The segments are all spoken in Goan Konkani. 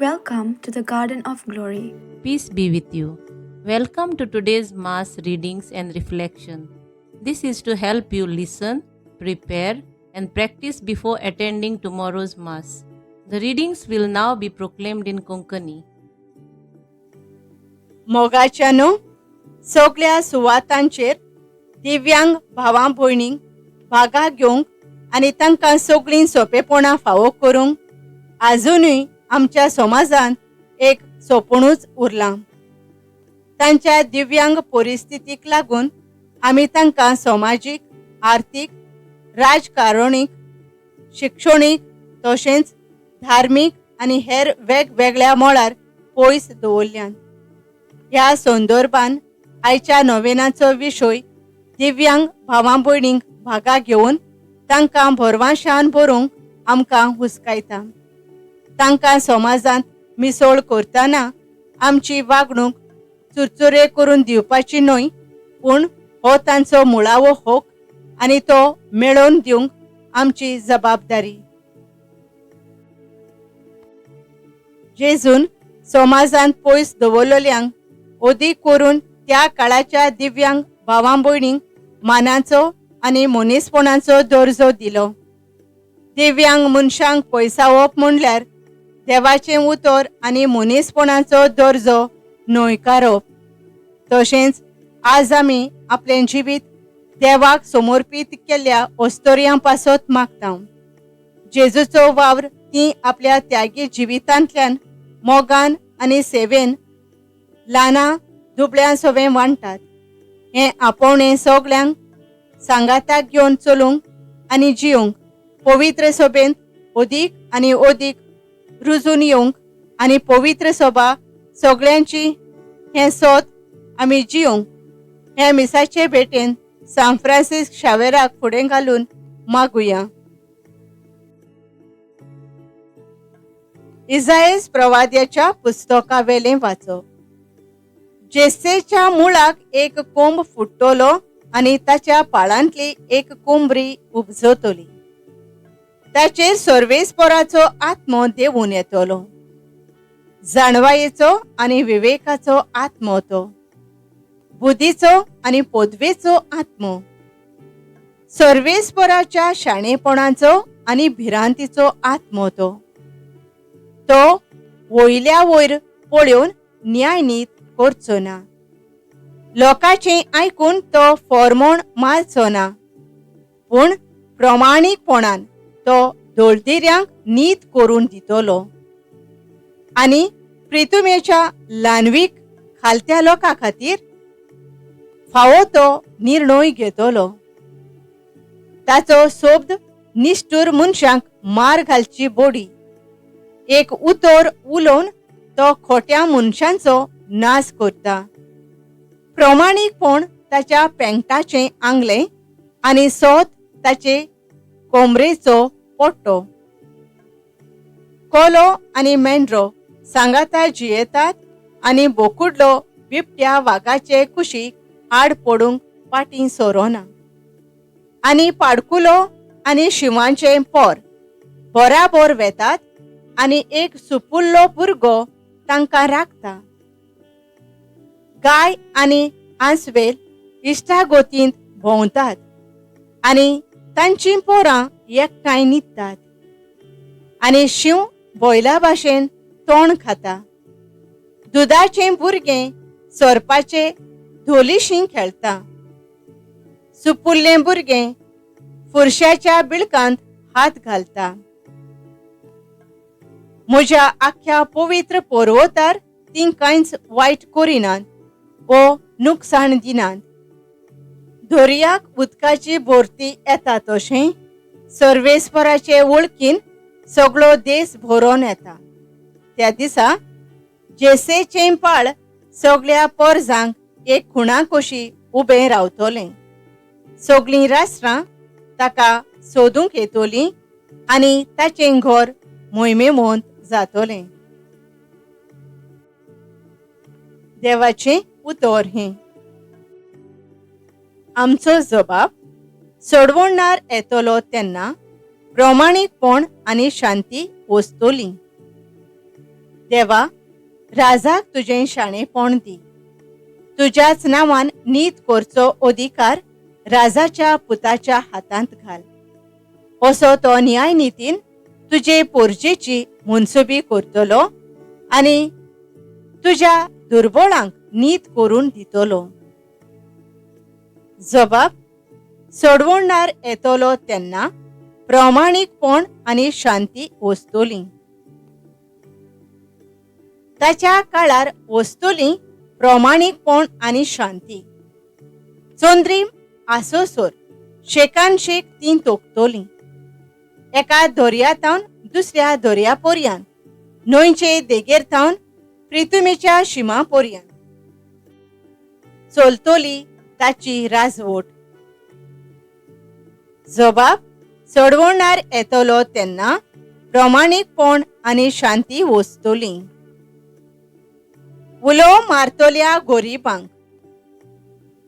Welcome to the Garden of Glory. Peace be with you. Welcome to today's Mass readings and reflection. This is to help you listen, prepare, and practice before attending tomorrow's Mass. The readings will now be proclaimed in Konkani. मोगाच्यानो, सगल्या सुवातांचेर दिव्यांग भावां भयणींक भागा घेवंक आनी तांकां सगळीं सोंपेपणां फावो करूंक आजुनूय आमच्या समाजांत एक सोंपणूच उरलां. तांच्या दिव्यांग परिस्थितीक लागून आमी तांकां समाजीक, आर्थीक, राजकारणीक, शिक्षणीक तशेंच धार्मीक आनी हेर वेगवेगळ्या मळार पयस दवरल्यात. ह्या संदर्भान आयच्या नोवेनाचो विशय दिव्यांग भावां भयणींक भागा घेवन तांकां भरवाशान भरूंक आमकां हुस्कायता. तांकां समाजांत मिसळ करतना आमची वागणूक चुरचुरे करून दिवपाची न्हय, पूण हो तांचो मुळावो हक आनी तो मेळोवन दिवंक आमची जबाबदारी. जेजून समाजांत पयस दवरलेल्यांक, अदीक करून त्या काळाच्या दिव्यांग भावां भयणींक मानाचो आनी मनीसपणाचो दर्जो दिलो. दिव्यांग मनशांक पयसावप म्हणल्यार देवाचें उतर आनी मनीसपणाचो दर्जो न्हयकारप. तशेंच आज आमी आपलें जिवीत देवाक समर्पीत केल्ल्या अस्तोरयां पासत मागता. जेजूचो वावर ती आपल्या त्यागी जिवितांतल्यान मोगान आनी सेवेन ल्हाना दुबळ्यां सवें वांट्टात. हें आपोवणें सगल्यांक सांगाताक घेवन चलूंक आनी जियोंक, पवित्र सभेंत अदीक आनी अदीक रुजून येवंक आनी पवित्र सभा सगळ्यांची हें सोद आमी जियोंक हे मिसाचे भेटेन सांत फ्रांसीस शावेराक फुडें घालून मागुया. इजायस प्रवाद्याच्या पुस्तकावेलें वाचप. जेसेच्या मुळाक एक कोंब फुट्टलो आनी ताच्या पाळांतली एक कोंबरी उपजतली. ताचेर सर्वेस्पराचो आत्मो देवून येतलो, जाणवायेचो आनी विवेकाचो आत्मो, तो बुद्धीचो आनी पदवेचो आत्मो, सर्वेस्पराच्या शाणेपणाचो आनी भिरांतीचो आत्मो. तो तो वयल्या वयर पळोवन न्यायनीत करचो ना, लोकांचें आयकून तो फॉर्मोण मारचो ना, पूण प्रमाणीकपणान तो दळदिऱ्यांक नीत करून दितलो आनी प्रितुमेच्या ल्हानवीक खालत्या लोकां खातीर फावो तो निर्णय घेतलो. ताचो शब्द निश्ठूर मनशांक मार घालची बोडी, एक उतर उलोवन तो खोट्या मनशांचो नाश करता. प्रमाणीकपण ताच्या पेंगटाचें आंगलें आनी सोद ताचे कोमरेचो पट्टो. कोलो आनी मेंढरो सांगाता जियेतात आनी बोकुडलो बिबट्या वागाचे कुशीक आड पडूंक फाटीं सोरोना. आनी पाडकुलो आनी शिंवाचें पोर बराबर वेतात आनी एक सुपुल्लो भुरगो तांकां राखता. गाय आनी आंसवेल इश्टागोतींत भोंवतात आनी तांचीं पोरां एकठांय न्हिदतात. आनी शींव बैला भाशेन तोंड खाता. दुदाचें भुरगें सोरपाचे धोलीशी खेळटा. सुपुल्लें भुरगें फुरशाच्या बिळकांत हात घालता. म्हज्या आख्ख्या पवित्र पर्वतार तीं कांयच वायट करिनात वो नुकसाण दिनात. दर्याक उदकाची भरती येता तशें सर्वेस्पराचे वळखीन सगळो देश भरोन येता. त्या दिसा जेसेचें पाळ सगळ्या पोरजांक एक खुणा कशी उबें रावतलें. सगळीं राष्ट्रां ताका सोदूंक येतलीं आनी ताचें घर मोहिमेमोंत जातलें. देवाचें उतर हें. आमचो जबाब सोडवणार येतलो तेन्ना प्रमाणीकपण आनी शांती वसतली. देवा, राजाक तुजें शाणेपण दी. तुज्याच नांवान नीत करचो अधिकार राजाच्या पुताच्या हातांत घाल. असो तो न्याय नितीन तुजे पोरजेची मनसुबी करतलो आनी तुज्या दुर्बळांक नीत करून दितलो. जबाब सोडवणार येतलो तेन्ना प्रामाणीकपण आनी शांती वसतली. ताच्या काळार वसतली प्रामाणीकपण आनी शांती. चंद्रीम आसोसोर शेकान शेक ती तोखतली. एका दर्या थावन दुसऱ्या दर्या पर्यंत, न्हंयचे देगेर थावन प्रितुमेच्या शिमा पर्यंत चलतली ताची राजवट. जबाब चडवणार येतलो तेन्ना प्रामाणीकपण आनी शांती वसतली. उलो मारतल्या गोरिबांक,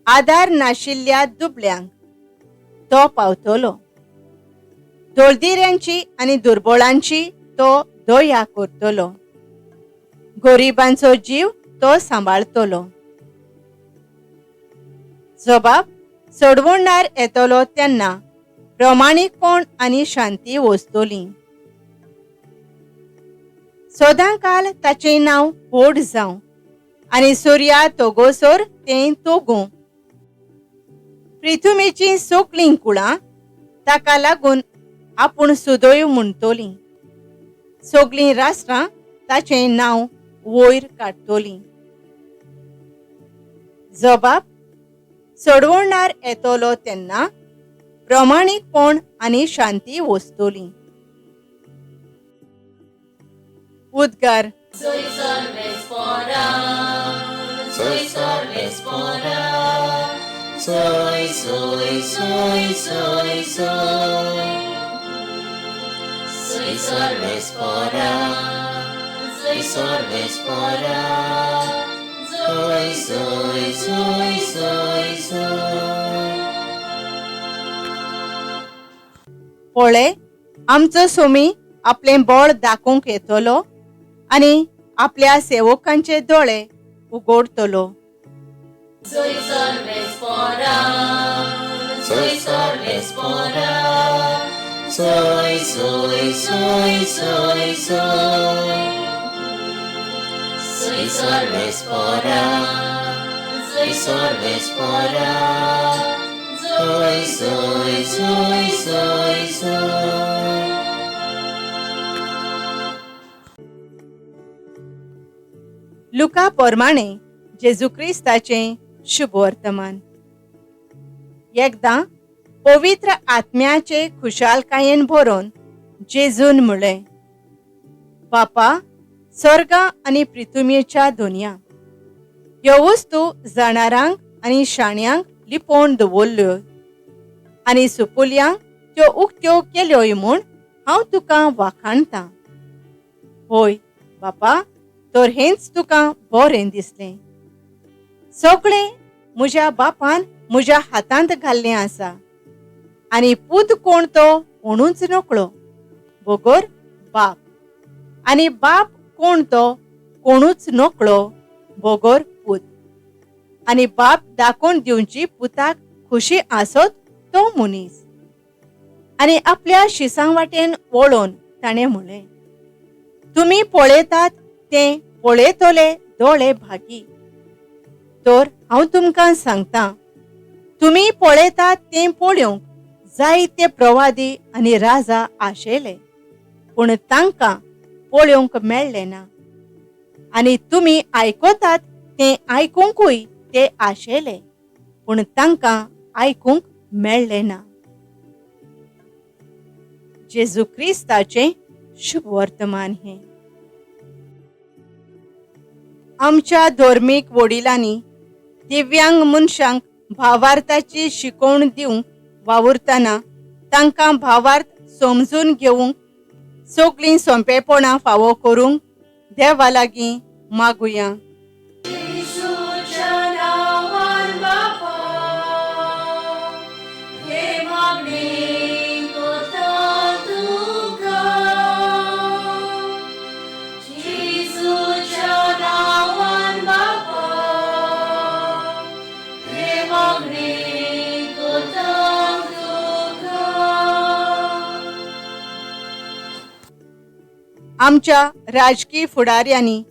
आदार नाशिल्ल्या दुबळ्यांक तो पावतलो. दळदिऱ्यांची आनी दुर्बळांची तो दया करतलो. गोरिबांचो जीव तो सांबाळतलो. जबाब सोडवणार येतलो तेन्ना प्रामाणीकपण आनी शांती वसतली. सदांकाल ताचें नांव व्हड जावं आनी सुर्या तोगोसर तें तोगूं. प्रिथुमेचीं सगळीं कुळां ताका लागून आपूण सुदैव म्हणटलीं. सगळीं राष्ट्रां ताचें नांव वयर काडटलीं. जबाब सोडवणार येतलो तेन्ना प्रामाणीकपण आनी शांती वसतली. उद्गार. Soy Sarvespora, soy, soy, soy, soy, soy. Soy Sarvespora, soy Sarvespora, soy, soy, soy, soy, soy. पळय, आमचो सोमी आपलें बळ दाखोवंक येतलो आनी आपल्या सेवकांचे दोळे उगडतलो. Soy Sarvespora, soy Sarvespora, soy, soy, soy, soy, soy. Soy Sarvespora, soy Sarvespora, soy, soy, soy, soy, soy. लुका प्रमाणे जेजू क्रिस्ताचें शुभ वर्तमान. एकदां पवित्र आत्म्याचे खुशालकायेन भरोन जेजून म्हणलें, बापा, स्वर्गा आनी प्रितुमेच्या दोनया ह्यो वस्तू जाणारांक आनी शाण्यांक लिपोवन दवरल्यो आनी सुपुल्यांक त्यो उक्त्यो केल्योय म्हूण हांव तुका वाखाणतां. होय बापा, तर हेंच तुका बरें दिसलें. सगळें म्हज्या बापान म्हज्या हातांत घाल्लें आसा आनी पूत कोण तो कोणूच नकळो बगर बाप, आनी बाप कोण तो कोणूच नकळो बगर पूत, आनी बाप दाखोवन दिवची पुताक खुशी आसत तो मनीस. आनी आपल्या शिसां वाटेन वळोवन ताणें म्हणलें, तुमी पळयतात तें पळयतले दोळे भागी. तर हांव तुमकां सांगता, तुमी पळयतात तें पळोवंक जायते प्रवादी आनी राजा आशेले, पूण तांकां पळोवंक मेळ्ळें ना. आनी तुमी आयकतात तें आयकुंकूय ते आशेले, पूण तांकां आयकूंक मेळ्ळें ना. जेजू क्रिस्ताचें शुभ वर्तमान हें. आमच्या धर्मीक वडिलांनी दिव्यांग मनशांक भावार्थाची शिकवण दिवंक वावुरतना तांकां भावार्थ समजून घेवंक सगळीं सोंपेपणां फावो करूंक देवा लागीं मागुया. जेजूच्या नांवान बापा, हे मागणें कोता तुका. जेजू आमच्या राजकी फुडाऱ्यांनी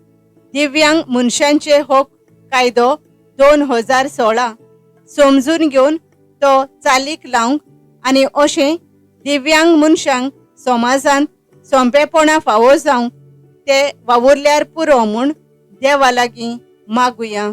दिव्यांग मनशांचे हक कायदो 2016 समजून घेवन तो चालीक लावंक आनी अशें दिव्यांग मनशांक समाजांत सोंपेपणा फावो जावंक ते वावुरल्यार पुरो म्हूण देवा लागीं मागुया.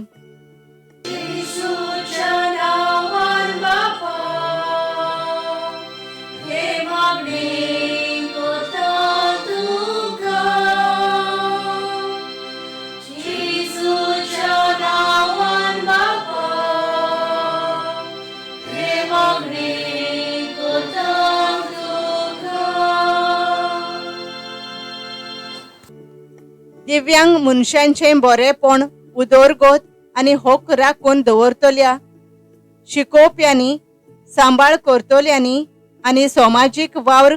दिव्यांग मनशांचें बरेपण, उदरगत आनी हक राखून दवरतल्या शिकोवप्यांनी, सांबाळ करतल्यांनी आनी समाजीक वावर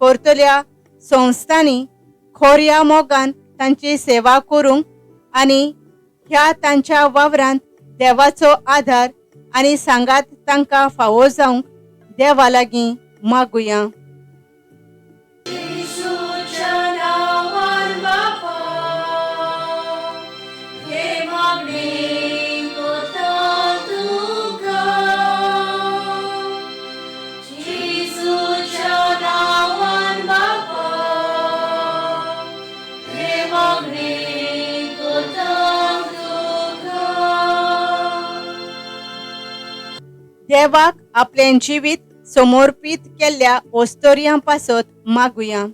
करतल्या संस्थांनी खोऱ्या मोगान तांची सेवा करूंक आनी ह्या तांच्या वावरांत देवाचो आदार आनी सांगात तांकां फावो जावंक देवा लागीं मागुया. देवाक आपलें जिवीत समर्पीत केल्ल्या ओस्तोरयां पासत मागुया.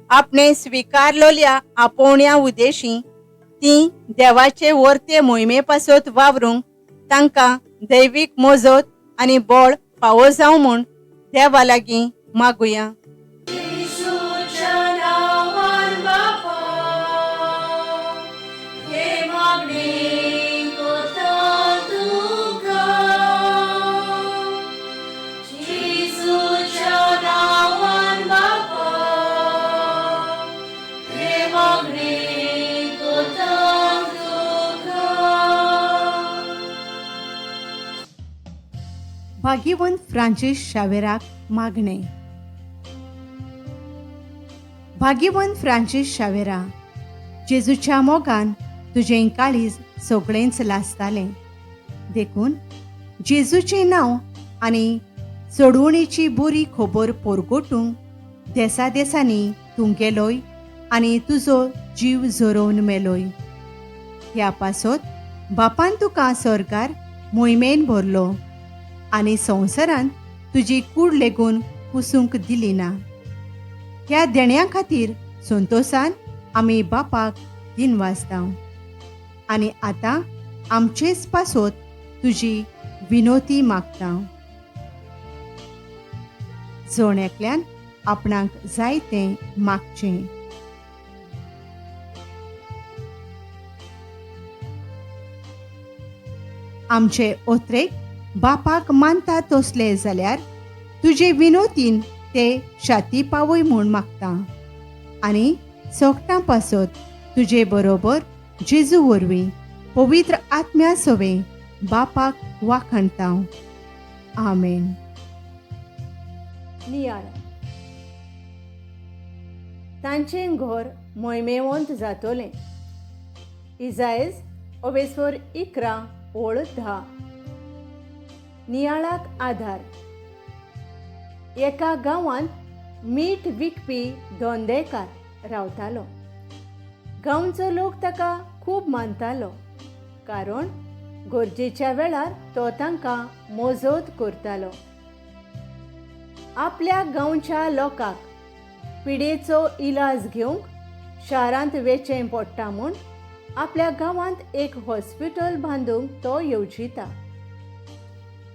आपणे स्विकारलोल्या आपोवण्या उदेशी ती देवाचे वर्ते मोहिमे पासत वावरूंक तांकां दैवीक मजत आनी बळ फावो जावं म्हूण देवा लागीं मागुया. भाग्यवंत फ्रांसीस शावेराक मागणें. भाग्यवंत फ्रांसीस शावेरा, जेजूच्या मोगान तुजें काळीज सगळेंच लासतालें, देखून जेजूचें नांव आनी सोडवणीची बरी खबर पोरगोटूंक देसा देसांनी तूं गेलोय आनी तुजो जीव झरोवन मेलोय. ह्या पासत बापान तुका सरकार मोहिमेन भरलो आनी संवसारांत तुजी कूड लेगून कुसूंक दिली ना. ह्या देण्या खातीर संतोसान आमी बापाक दिनवासता आनी आतां आमचेच पासत तुजी विनोती मागता. जण एकल्यान आपणाक जाय तें मागचें. आमचे ओत्रेक बापाक मानता तसले जाल्यार तुजे विनोतीन ते शाती पावय म्हूण मागता आनी सोगटां पासत तुजे बरोबर जेजू वरवीं पवित्र आत्म्या सवें बापाक वाखाणता. आमेन. नियाळ. तांचें घर मोहिमेवंत जातलें. इजायज ओवेसोर 11:10. नियाळाक आधार. एका गांवांत मीठ विकपी धोंदेकार रावतालो. गांवचो लोक ताका खूब मानतालो, कारण गरजेच्या वेळार तो तांकां मजत करतालो. आपल्या गांवच्या लोकांक पिडेचो इलाज घेवंक शारांत वेचें पडटा म्हूण आपल्या गांवांत एक हॉस्पिटल बांदूंक तो येवजिता.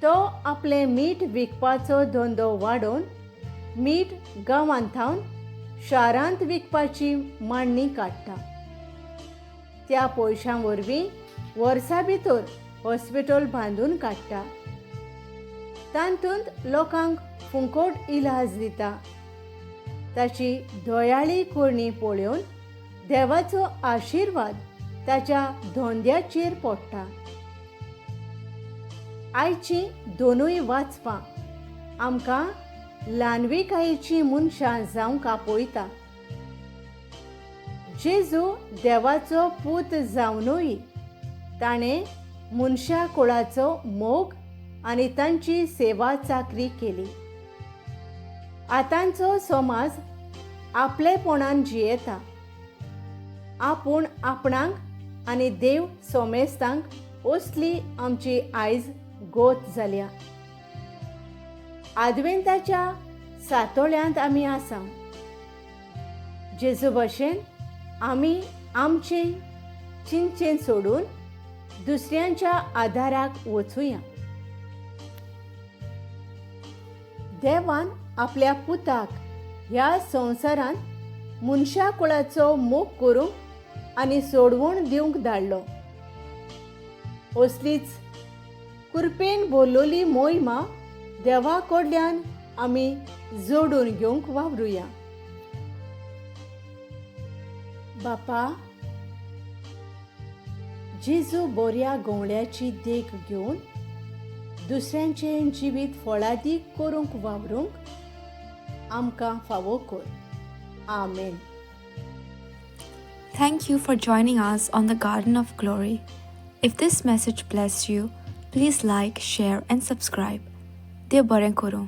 तो आपलें मीठ विकपाचो धंदो वाडोवन मीठ गांवांत थावन शारांत विकपाची मांडणी काडटा. त्या पयशां वरवीं वर्सा भितर हॉस्पिटल बांदून काडटा. तातूंत लोकांक फुंकोट इलाज दिता. ताची दयाळी करणी पळोवन देवाचो आशिर्वाद ताच्या धंद्याचेर पडटा. आयचीं दोनूय वाचपां आमकां ल्हानविकायेचीं मनशां जावंक आपयता. जेजू देवाचो पूत जावनूय ताणें मनशा कुळाचो मोग आनी तांची सेवा चाकरी केली. आतांचो समाज आपलेपणान जियेता. आपूण आपणाक आनी देव सोमेस्तांक असली आमची आयज गोत जाल्या. आदवेंताच्या सातोळ्यांत आमी आसा. जेजू भशेन आमी आमचें चिंचें सोडून दुसऱ्यांच्या आदाराक वचुया. देवान आपल्या पुताक ह्या संवसारांत मनशा कुळाचो मोग करूंक आनी सोडवण दिवंक धाडलो. असलीच कुरपेन बोल्लोली मोहिमा देवा कडल्यान आमी जोडून घेवंक वावरुया. बापा, जेजू बोऱ्या गवळ्याची देख घेवन दुसऱ्यांचें जिवीत फळादीक करूंक वावरूंक आमकां फावो कर. आमेन. Thank you for joining us on the Garden of Glory. If this message blessed you, please like, share, and subscribe. देव बरें करूं.